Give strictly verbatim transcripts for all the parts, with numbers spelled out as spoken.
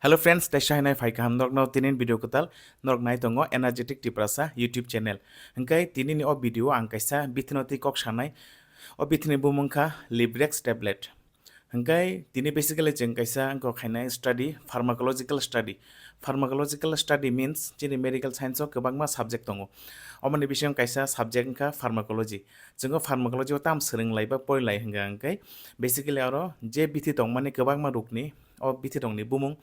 Hello friends, tei sainai phai kaham norokno tinin video kwtal. Norok nai tongo Energetic Tiprasa YouTube channel. Hingkai tinini o video ang kaisa bithino twi kok sanai. O bithini bumung kha Librex tablet. Hingkai tini basically chwng kaisa wngkha khainai study, pharmacological study. Pharmacological study means chini medical science o kwbangma subject tongo. Omoni bisingo kaisa subject wngkha pharmacology. Chwng o pharmacology o tam swrwng lai ba pori lai hingka hingkai basically aro je bithi tongmani kwbangma rokni o bithi rokni bumung,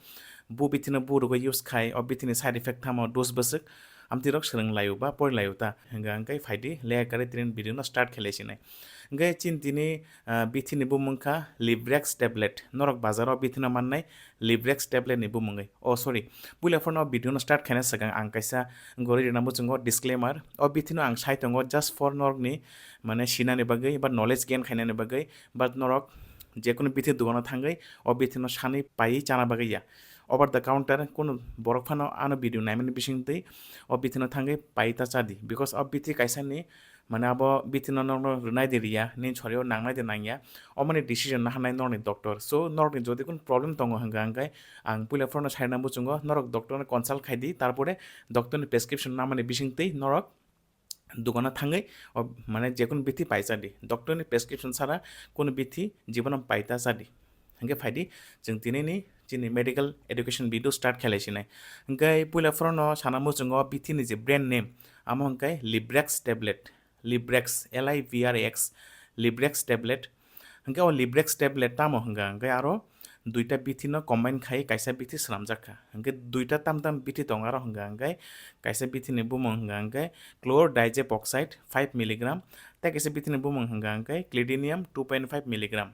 bu bithino bu rogo use khai, o bithini side effect tamo, dose bwswk, amtwi rok swrwng laio ba pori laio ta hingka hingkai phaidi le kare tinin video no start khelai sinai. Hingke chin tini, ah, bithini bumung kha Librex tablet. Norok bazar o bithino mannai Librex tablet ni bumungwi. Oh, sorry. Puila phano video no start khaina swkang ang kaisa gori rina muchungo disclaimer. O bithino ang sai tongo just for norokni, mane, sinani bagwi ba knowledge gain khainani bagwi. But norok jekunu bithi dogano thangwi o bithino sanwi paiwi chana bagwi ya. Over the counter kunu borok phano ano video naimani bisingtwi o bithino thangwi paiwi ta chadi. Because o bithi kaisani, mane, abo bithino nokno rwnai de riya, nini sorio nangnai de nangya, omoni decision naharnai norokni doctor. So, norokni jodi kun problem tongo hingka hingkai ang puila phano saina muchungo, norok doctor no consult khaidi, tarpore doctor ni prescription namani bisingtwi norok dogano thangwi, o, mane, jekunu bithi paisa di. Doctor ni prescription sara kunu bithi jibono paita chadi. Hingke phaidi chwng tinini chini medical education video start khelai sinai. Hingke puila phorono sana muchungo bithini je brand name, amo hingke Librex tablet, Librex, L I V R X, Librex tablet. Hingke o Librex tablet tamo hingka hingke aro duita bithino combine khai kaisa bithi swnamjak kha. Hingke duita tam tam bithi tongo aro hingka hingke kaisa bithini bumung hingka hingke chlordiazepoxide five milligram, tei kaisa bithini bumung hingka hingke clidinium two point five milligram.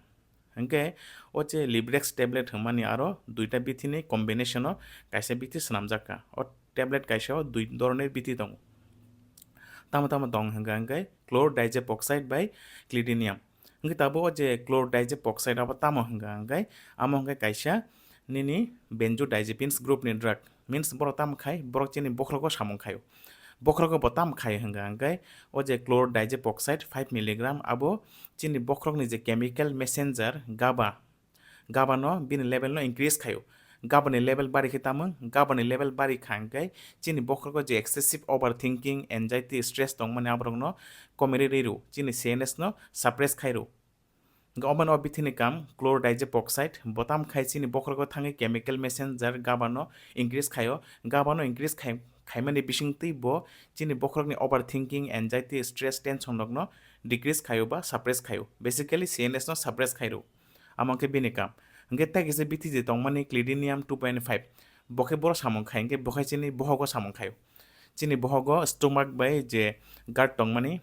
Hingke o je Librex tablet hingmani aro duita bithini combination o kaisa bithi swnamjak kha. O tablet kaisa o dui doronir bithi tongo. Tamo tamo tong hingka hingke chlordiazepoxide bai clidinium. Hingke tabuk o je chlordiazepoxide abo tamo hingka hingke amo hingke kaisa nini benzodiazepines group ni drug. Means borok tamo khai, borok chini bokhrogo samung khaio. Bokhrogo bo tamo khai hingka hingke o je chlordiazepoxide five milligram abo chini bokhrokni je chemical messenger GABA, GABA no bini level no increase khaio. GABA ni level bari khe tamung, GABA ni level bari kha hingke chini bokhrogo je excessive overthinking, anxiety, stress tongmani aborokno komiri ri ru, chini C N S no suppress khai ru. Hingke omo no bithini kam chlordiazepoxide, bo tam khai chini bokhrogo thangwi chemical messenger GABA no increase khaio. GABA no increase khai, khaimani bisingtwi bo chini bokhorokni overthinking, anxiety, stress, tension rokno decrease khaio ba suppress khaio. Basically C N S no suppress khai ru. Amo khe bini kam. Hingke tei kisa bithi je tongmani clidinium two point five. Bo khe boro samung khai, hingke bo khe chini bohogo samung khaio. Chini bohogo stomach bai je gut tongmani,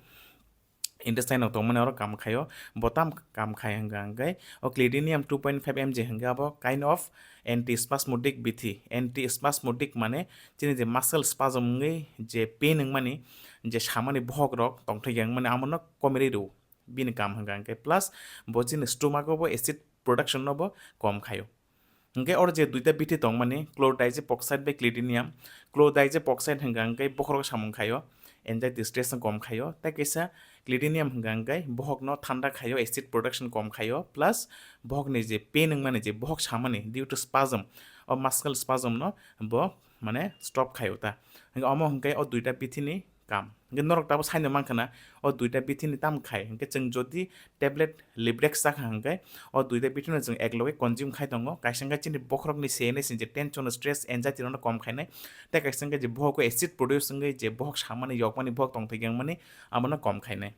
intestine rok tongmani oro kam khaio. Bo tam kam khai hingka hingke o clidinium two point five M G hingke abo kind of antispasmodic bithi. Antispasmodic mane chini je muscle spasm wngwi je pain wngmani, je samani bohok rok tongthokya wngmani, amo no komiri ru. Bini kam hingka hingke plus bo chini stomach o bo acid production no bo kom khaio. Hingke oro je duita bithi tongmani, chlordiazepoxide bai clidinium. Chlordiazepoxide hingka hingke bokhorok samung khaio, anxiety stress no kom khaio. Tei kaisa clidinium hingka hingke bohok no thanda khaio, acid production kom khaio, plus bohok ni je pain wngmani, je bohok samani due to spasm, o muscle spasm no bo, mane, stop khaio ta. Hingke omo hingke o duita bithi ni kam. Hingke norok tabo saino mankha na, o duita bithi ni tam khai. Hingke chwng jodi tablet Librex chakha hingke o duita bithi no chwng ekloge consume khai tongo. Kaisa hingke chini bokhorok ni C N S ni je tension, stress, anxiety rok no kom khainai. Tei kaisa hingke je bohok o acid produce wngwi je bohok samani, yokmani, bohok tongthokya wngmani, amo no kom khainai.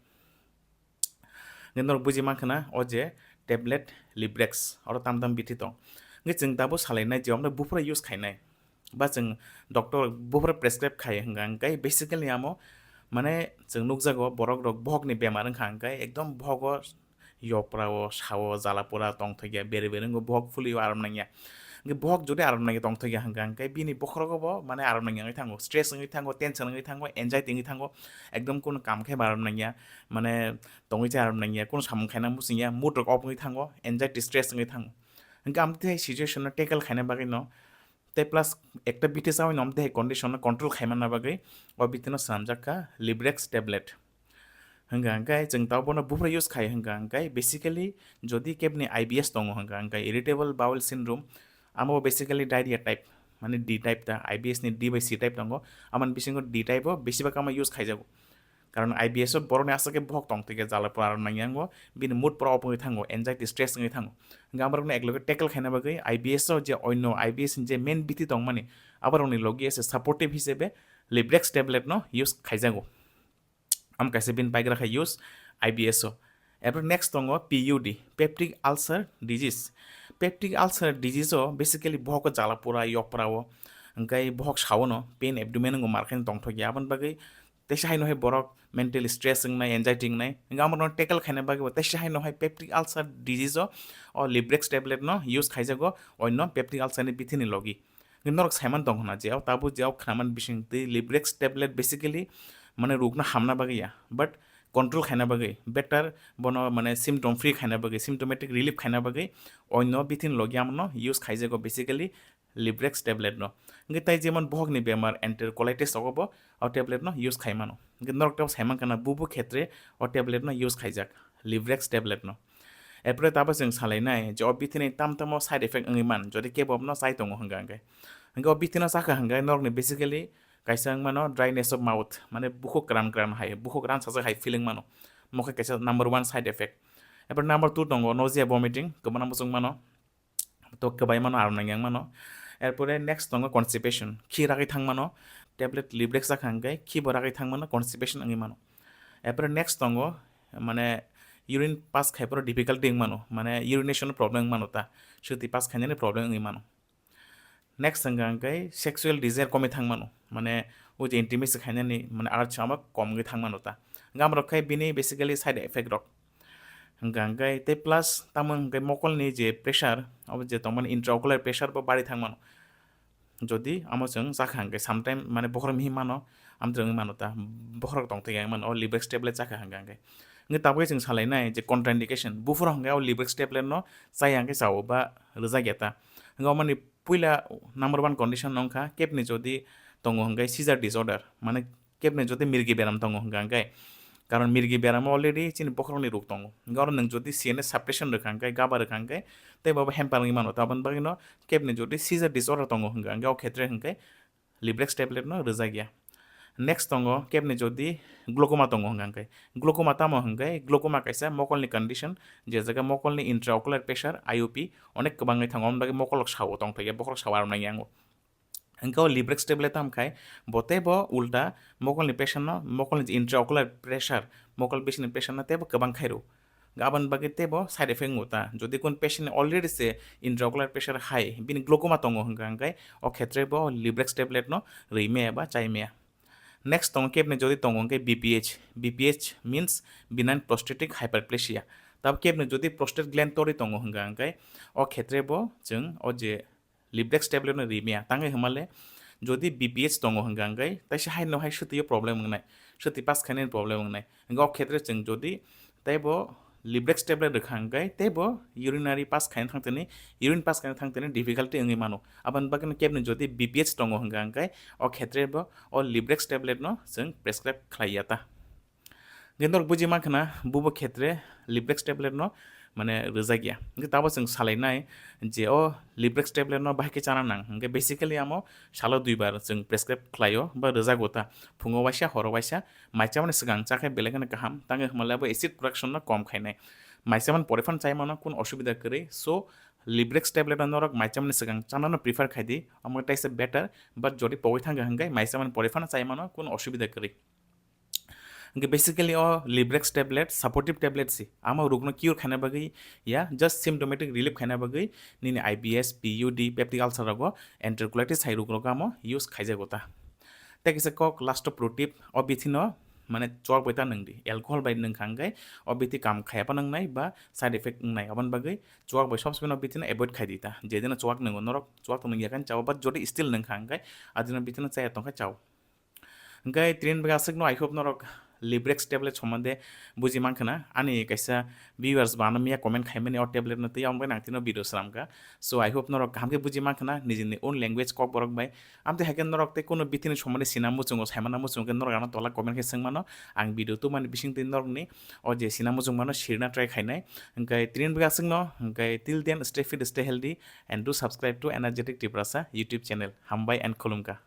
Hingke norok buji mankha na, o je tablet Librex, oro tam tam bithi tong. Hingke chwng tabo salainai je omno buphuru use khainai. Ba chwng doctor buphuru prescribe khai hingka hingke basically amo, mane, chwng nukjago borok rok bohok ni bemar wngkha hingke ekdom bohogo yopra o, sao, jala pura tongthokya, bere bere wngkha, bohok phulwi o aram nangya. Hingke bohok jodi aram nangya tongthokya hingka hingke bini bokhorogo bo, mane, aram nangya wngwi thango, stress wngwi thango, tension wngwi thango, anxiety wngwi thango, ekdom kunu kam khe bo aram nangya, mane, tongwi se aram nangya, kunu samung khaina muchungya, mood rok off wngwi thango, anxiety, stress wngwi thango. Hingke amtwi hai situation no tackle khaina bagwi no, tei plus ekta bithi chawi no amtwi hai condition no control khaimana bagwi o bithi no swnamjak kha Librex tablet. Hingka hingke chwng tabo no buphuru use khai hingka hingke basically jodi kebni I B S tongo hingka hingke irritable bowel syndrome, Amo basically diarrhea type, mane D type ta, I B S ni D bai C type tongo. Amoni bisingo D type o besibak ama use khaijago. Karon I B S o borokni aswk khe bohok tong tike jala pura nangyango, bini mood pura off wngwi thango, anxiety, stress wngwi thango. Hingkhe amorokno ekloge tackle khaina bagwi I B S o je onno I B S ni je main bithi tongmani, aborokni logi ase supportive hisebe Librex tablet no use khaijago. Am kaisa bini paigra khe use I B S o. Erpor next tongo P U D, peptic ulcer disease. Peptic ulcer disease o basically bohok o jala pura, yok pura o, hingkhe bohok sawono, pain abdomen wngwi markhe tongthokya. Aboni bagwi teisa haino hai borok mental stress wngnai, anxiety wngnai. Hingkhe amorokno tackle khaina bagwi bo teisa haino hai peptic ulcer disease o, o Librex tablet no use khaijago, onno peptic ulcer ni bithi ni logi. Norok saiman tong hwnna je o tabuk je o khnaman bising twi Librex tablet basically mane rukna hamna bagwi ya, but control khaina bagwi, better bono mane symptom free khaina bagwi, symptomatic relief khaina bagwi onno bithin logi amno use khaijago basically Librex tablet no. Hingkhe tai jemon bohokni bemar enterocolitis rogo bo o tablet no use khaimano. Hingkhe norok tabo saiman kana bubu khetre o tablet no use khaijak Librex tablet no. Erpore tabo chwng salainai je o bithini tam tamo side effect wngwi man, jodi kebo abono chai tongo hwnka hwnkhe. Hwnkhe o bithino chakha hwnkhe norokni basically kaisa wngmano dryness of mouth, mane bukhuk kran kran hai, bukhuk ransajak hai feeling mano. Mokhe kaisa number one side effect. Erpore number two tongo nausea, vomiting, kwbangma muchung mano. To kwbai mano, aro nangyang mano. Erpore next tongo constipation, khi ragwi thang mano. Tablet Librex chakha hwnkhe khi bo ragwi thang mano, constipation wngwi mano. Erpore next tongo mane urine pass khai phuru difficulty wng mano, mane urination problem wng mano ta, swtwi pass khainani problem wngwi mano. Next hwnkha hwnkhe sexual desire komwi thang mano, mane o je intimacy khainani mane urge abo kom wngwi thang mano ta. Hwnkhe amorok khe bini basically side effect rok. Hwnkha hwnkhe tei plus tamo hwnkhe mokolni je pressure, abo je tongmani intraocular pressure bo bari thang mano. Jodi amo chwng chakha hwnkhe sometime mane bokhorok mihi mano, amtwrwng wngwi mano ta, bokhorok tongthokya wngwi mano, o Librex tablet chakha hwnkha hwnkhe. Hwnkhe tabukhe chwng salainai je contraindication, buphuru hwnkhe o Librex tablet no chaya hwnkhe chao ba rwjakya ta. Hwnkhe omoni puila number one condition no wngkha kebni jodi tongo hwnkhe seizure disorder, mane kebni jodi mirgi beram tongo hwnkha hwnkhe, karon mirgi beramo already chini bokhorokni ruk tongo. Hwnkhe oro nwng jodi C N S suppression rwkha hwnkhe, gaba rwkha hwnkhe, tei bo hamper wngwi mano. Taboni bagwino kebni jodi seizure disorder tongo hwnkha hwnkhe, o khetre hwnkhe Librex tablet no rwjakya. Next tongo kebni jodi glaucoma tongo hwnkha hwnkhe, glaucoma tamo hwnkhe glaucoma kaisa mokolni condition, je jaga mokolni intraocular pressure, I O P, onek kwbangwi thango, omoni bagwi mokolrok sao tongthokya, bokhorok sao aro nangyango. Hwnkhe o Librex tablet tamo khai bo teibo ulta mokolni pressure no, mokolni je intraocular pressure, mokol bisingni pressure no teibo kwbang khairw. Aboni bagwi teibo side effect wngo ta. Jodi kun patient ni already se intraocular pressure high, bini glaucoma tongo hwnkha hwnkhe, o khetre bo Librex tablet no rwi maya ba chai maya. Next tongo kebni jodi tongo hwnkhe B P H. B P H means benign prostatic hyperplasia. Tab kebni jodi prostate gland tori tongo hwnkha hwnkhe, o khetre bo chwng o je Librex tablet no rimya. Tangwi hwnmale, jodi B P H tongo hwnkha hwnkhe, taisa haino hai swtwi o problem wngnai, swtwi pass khainani problem wngnai. Hwnkhe o khetre chwng jodi teibo Librex tablet rwkha hwnkhe, teibo urinary pass khaina thangtani, urine pass khaina thangtani difficulty wngwi mano. Aboni bagwino kebni jodi B P H tongo hwnkha hwnkhe, o khetre bo o Librex tablet no chwng prescribe khlaiya ta. Hwnkhe norok buji mankha na, bubo khetre Librex tablet no mane rwjakya. Hwnkhe tabo chwng salainai je o Librex tablet no bahai khe chana nang. Hwnkhe basically amo salo duibar chwng prescribe khlaio ba rwjago ta. Phungo waisa, horo waisa, mai chamani swkang chakhe belai kheno kaham. Tangwi hwnmale abo acid production no kom khainai. Mai chamani pore phano chai mano, kun osubida kwrwi. So, Librex tablet no norok mai chamani swkang chana no prefer khai di. Omo taisa better, but jodi pogwi thangkha hwnkhe mai chamani pore phano chai mano, kun osubida kwrwi. Hwnkhe basically o Librex tablet supportive tablet se. Amo rukno cure khaina bagwi ya, just symptomatic relief khaina bagwi nini I B S, P U D, peptic ulcer rogo, enterocolitis hai ruk rogo amo use khaijago ta. Tei kisa kok last o pro tip, o bithi no mane chuak bai ta nwng di. Alcohol bai nwng kha hwnkhe o bithi kam khaya phano wngnai ba side effect wngnai. Aboni bagwi chuak bai sob somoi no bithi no avoid khai di ta. Jedino chuak nwngo norok, chuak tong nungya khe chao, but jodi still nwng kha hwnkhe adino bithi no chaya tong khe chao. Hwnkhe tini bagwi aswk no, I hope norok Librex tablet sombonde buji mankha na, ani kaisa viewers bo ano miya comment khaimani o tablet no twi, aboni bagwi ang tino video swnamkha. So I hope norok kaham khe buji mankha na nijini own language Kokborok bai. Amtwi hai khe norok tei kuno bithini sombonde sina muchungo, saimana muchungo khe norok ano tola comment khe swngmano, ang video tubumani bisingtwi norokni o je sina muchungmano sirna try khainai. Hwnkhe tini bagwi aswkno, hwnkhe till then stay fit, stay healthy and do subscribe to Energetic Tiprasa YouTube channel. Hambai and khulumkha.